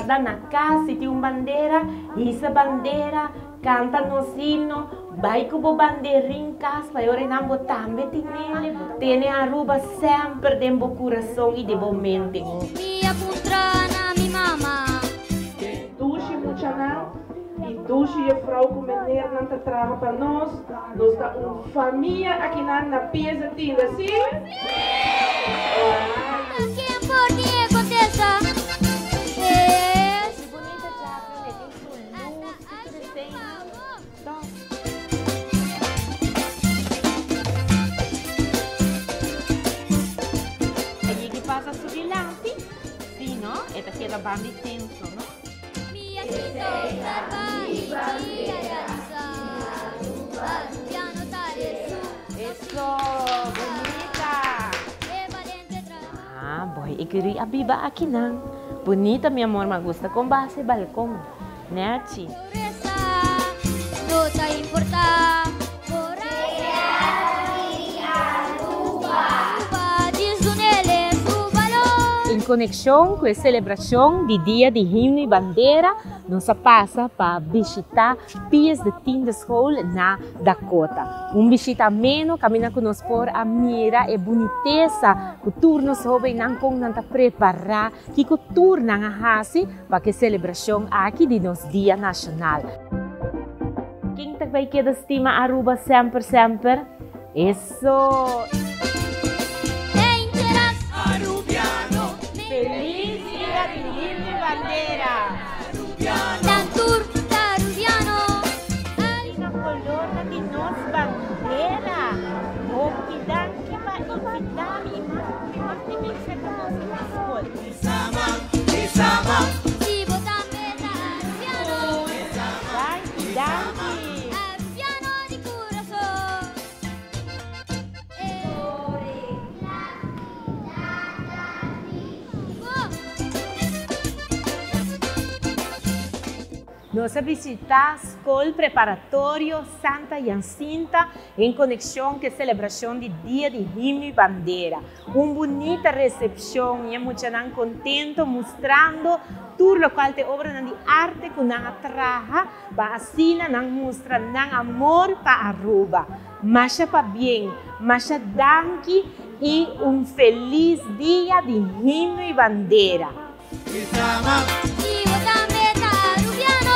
Corda na cas si tin un bandera, hisa bandera, canta nos himno, bay cu bo banderin cas pa e ora nan bo tambe tinele. Tene Aruba semper den bo curason y den bo mente. Mi a puntra na mi mama. Dushi muchanan y dushi juffrouw cu meneernan ta traha pa nos. Nos ta un famia akinan na Pies de Tienda, si? Ken por tin e contesta? Es. Allí ki pasa su dilanti, si no, e ta keda bandi tenso, no? Mi a sinta observa y mi a realisa Arubiano ta esun. Eso, bunita! Ah, boy, e kuri a biba akinan. Bunita, mi amor, ma gusta con bo haci balcon. Nechi. No ta importa. En conexion cu e celebracion di Dia di Himno y Bandera, nos a pasa pa bishita Pies de Tiende School na Dakota. Un bishita ameno caminda cu nos por a mira e bunitesa cu tur nos hobennan con nan ta prepara, kico tur nan a haci pa cu e celebracion aki di nos Dia Nacional. Ken ta bay keda stima Aruba semper semper? Eso! Feliz Dia di Himno y Bandera! Asina colornan di nos bandera! Hopi danki pa invita mi y mas mi bin cerca boso na school. Danki, danki. Nos a bishita Skol Preparatorio Santa Jacinta en konekshon ku e selebrashon di Dia di Himno i Bandera. Un bunita recepcion y e muchanan contento mustrando tur locual ta e obranan di arte cu nan a traha pa asina nan mustra nan amor pa Aruba. Masha pabien, masha danki y un feliz dia di Himno y Bandera. Si bo tambe ta Arubiano.